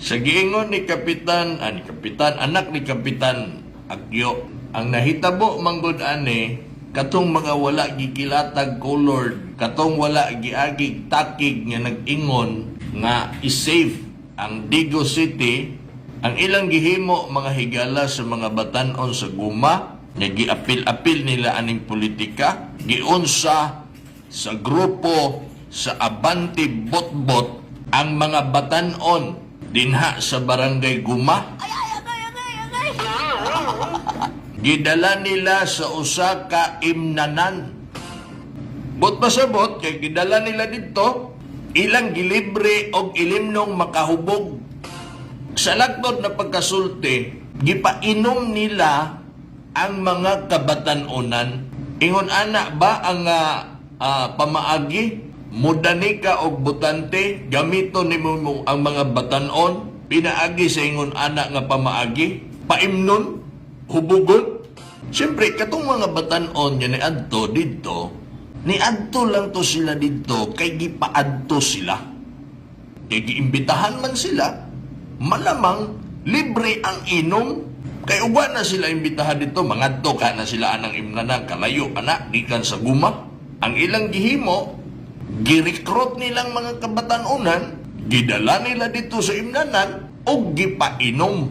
Sa giingon ni Kapitan, ni Kapitan, anak ni Kapitan Akyo, ang nahitabo manggod ani, katong mga wala gikilatag colored, katong wala giagig takig nga nag-ingon nga i-save ang Digos City, ang ilang gihimo, mga higala sa mga batanon sa Guma, nga giapil-apil nila aning politika, giunsa sa grupo sa Abante Botbot ang mga batanon dinha sa Barangay Guma. Gidala nila sa usa ka imnanan. Bot pasabot kay gidala nila didto, ilang gilibre og ilimnong makahubog. Sa lagtod na pagkasulti, gipainom nila ang mga kabatan-onan. Ingon ana ba ang pamaagi? Mudani ka og botante, gamiton nimo mo ang mga batanon, pinaagi sa ingon ana nga pamaagi, paimnon, hubugon. Siyempre, katong mga batanon nga niadto didto, niadto lang to sila didto kay gipaadto sila. Kay giimbitahan man sila, malamang libre ang inom. Kay uba na sila imbitahan dito, mangadto ka na sila anang imnanan, kalayo ana, gikan sa Guma. Ang ilang gihimo, girecruit nilang mga kabatanunan, gidala nila dito sa imnanan, o gipainom.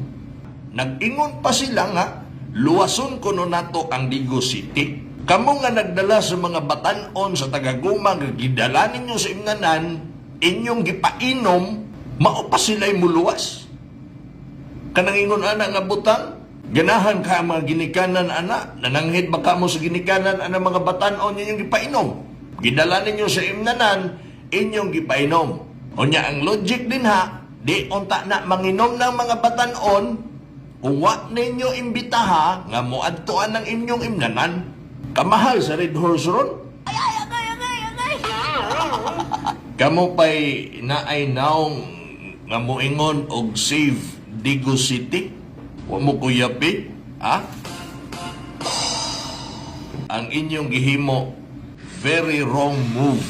Nag-ingon pa sila nga, luwason kuno nato ang Digos City. Kamo nga nagdala sa mga batanon sa taga-Guma, nga gidala ninyo sa imnanan, inyong gipainom, mao pa sila'y muluwas. Kanang ingon ana nga butang, ganahan ka mga ginikanan ana, nananghid ba ka mo sa ginikanan ana mga batanon inyong gipainom? Gidala ninyo sa imnanan, inyong gipainom. Unya ang logic din ha, di unta na manginom ng mga batanon, kung wa ninyo imbitaha nga moadtoan ng inyong imnanan. Kamahal sa Red Horse ron. Kamo pa'y naay naong nga moingon og save Digos City? Wa mo kuyapi? Ha? Ang inyong gihimo, very wrong move.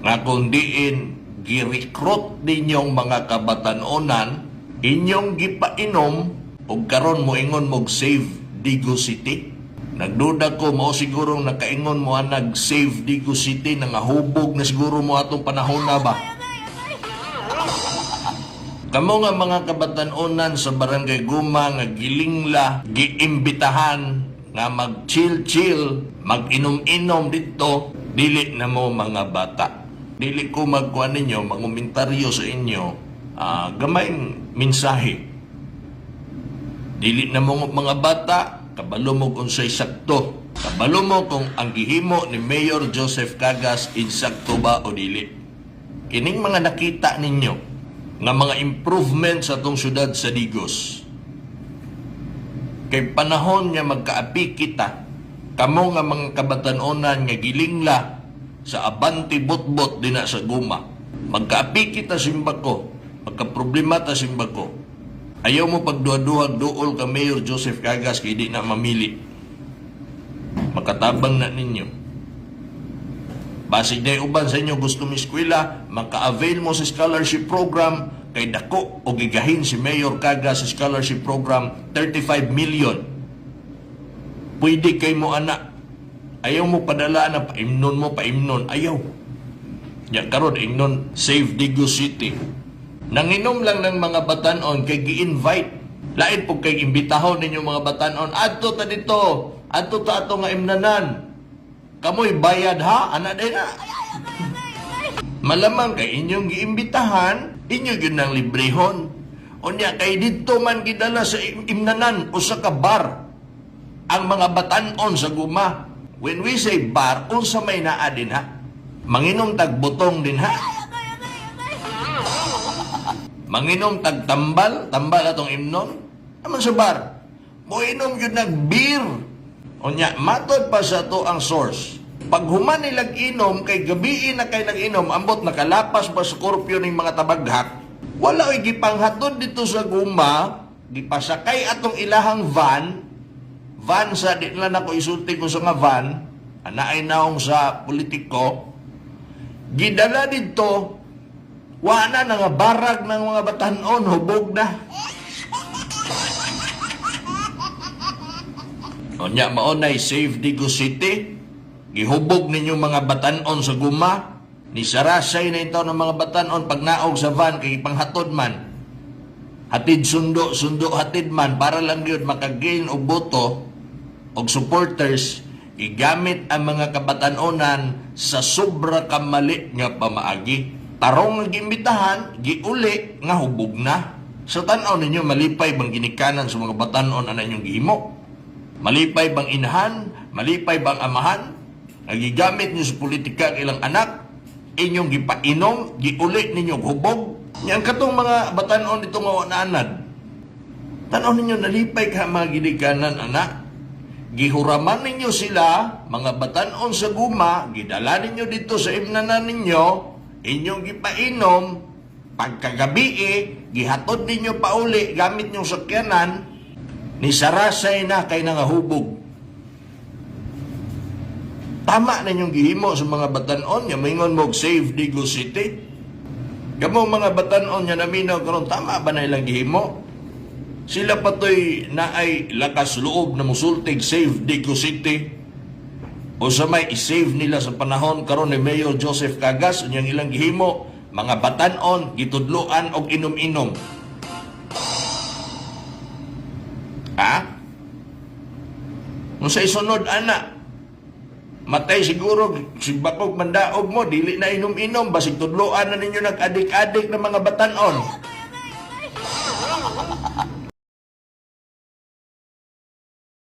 Nga kung diin gi-recruit ninyong mga kabatanonan, inyong gipainom, ug karon moingon mog save Digos City. Nagduda ko mao siguro nakaingon mo nag save Digos City, nangahubog na siguro mo atong panahon na ba. Kamo nga mga kabatan-onan sa Barangay Guma nga gilingla, giimbitahan nga mag-chill-chill, mag-inom-inom dito, dili na mo mga bata. Dili ko magkuha ninyo, mangomentaryo sa inyo, gamay mensahe. Dili na mo mga bata, kabalo mo kung unsay sakto. Kabalo mo kung ang gihimo ni Mayor Joseph Cagas insakto ba o dili. Kining mga nakita ninyo nga mga improvement sa atong syudad sa Digos. Kay panahon nga magkaapi kita, kamo nga mga kabatan-onan nga gilingla sa Abante Botbot dina sa Guma. Magkaapi kita simbako, magkaproblema ta simbako. Ayaw mo pagduha-duhag duol ka Mayor Joseph Cagas kay di na mamili. Makatabang na ninyo. Basig day uban sa inyo gusto mi eskwela, maka-avail mo sa scholarship program kay dako og gigahin si Mayor Cagas sa scholarship program, 35 million. Pwede kay mo ana. Ayaw mo padala na paimnon mo paimnon, ayaw. Ya karon ingnon save Digos City. Nanginom lang ng mga batanon kay gi-invite. Lain po kay imbitahon ninyo mga batanon. Adto ta dito. Adto ta ato nga imnanan. Kamoy bayad ha, ana day na. Malamang kay inyong giimbitahan, inyo gyud nang librehon. Unya kay didto man gidala sa imnanan usa ka bar ang mga batanon sa Guma. When we say bar, unsa may naa din ha? Manginom tag butong din ha? Manginom tag tambal, tambal atong imnon. Aman sa bar. Moinom gyud nag beer. Unya, matod pa sa to ang source. Pag human nilag inom, kay gabii na kay nag-inom, ambot nakalapas ba sa Scorpio ning mga tabaghak, wala oy gipanghatod dito sa Guma, gipasakay atong ilahang van, van sa, di na nako isulti kung sa nga van, anaay naong sa politiko, gidala dito, Wa na nga barag ng mga batanon, hubog na. Unya mao nay Save Digos City. Gihubog ninyo mga batanon sa guma. Ni sarasay na ito ng mga batanon pag naog sa van kay panghatod man. Hatid sundo, sundo hatid man para lang yun makagain og boto og supporters, gigamit ang mga kabatanonan sa sobra ka mali nga pamaagi. Tarong nga giimbitahan, giuli nga hubog na. Sa tan-aw ninyo, malipay bang ginikanan sa mga batanon ana inyong gihimo? Malipay bang inahan? Malipay bang amahan? Nga gigamit niyo sa politika ang ilang anak, inyong gipainom, giuli ninyo hubog. Nya ang katong mga batanon dito nga wa naanad. Tanaw ninyo, nalipay ka mga ginikanan, anak? Gihuraman ninyo sila, mga batanon sa guma, gidala ninyo dito sa imnanan ninyo, inyong gipainom, pagkagabi gihatod ninyo pauli gamit nyong sakyanan, ni sarasay na kay nangahubog. Tama na inyong gihimo sa mga batanon nga maingon mo Save Digos City? Kamo mga batanon nga naminaw karon, tama ba na ilang gihimo? Sila patoy naay lakas loob na musultig Save Digos City. O sa may i-save nila sa panahon karon ni Mayor Joseph Cagas, unyang ilang gihimo, mga batanon gitudloan og inom-inom. Ha? Kung sa isunod ana, matay siguro si bakog mandaog mo, dili na inom-inom, basig tudloan na ninyo nag-adik-adik ng mga batanon.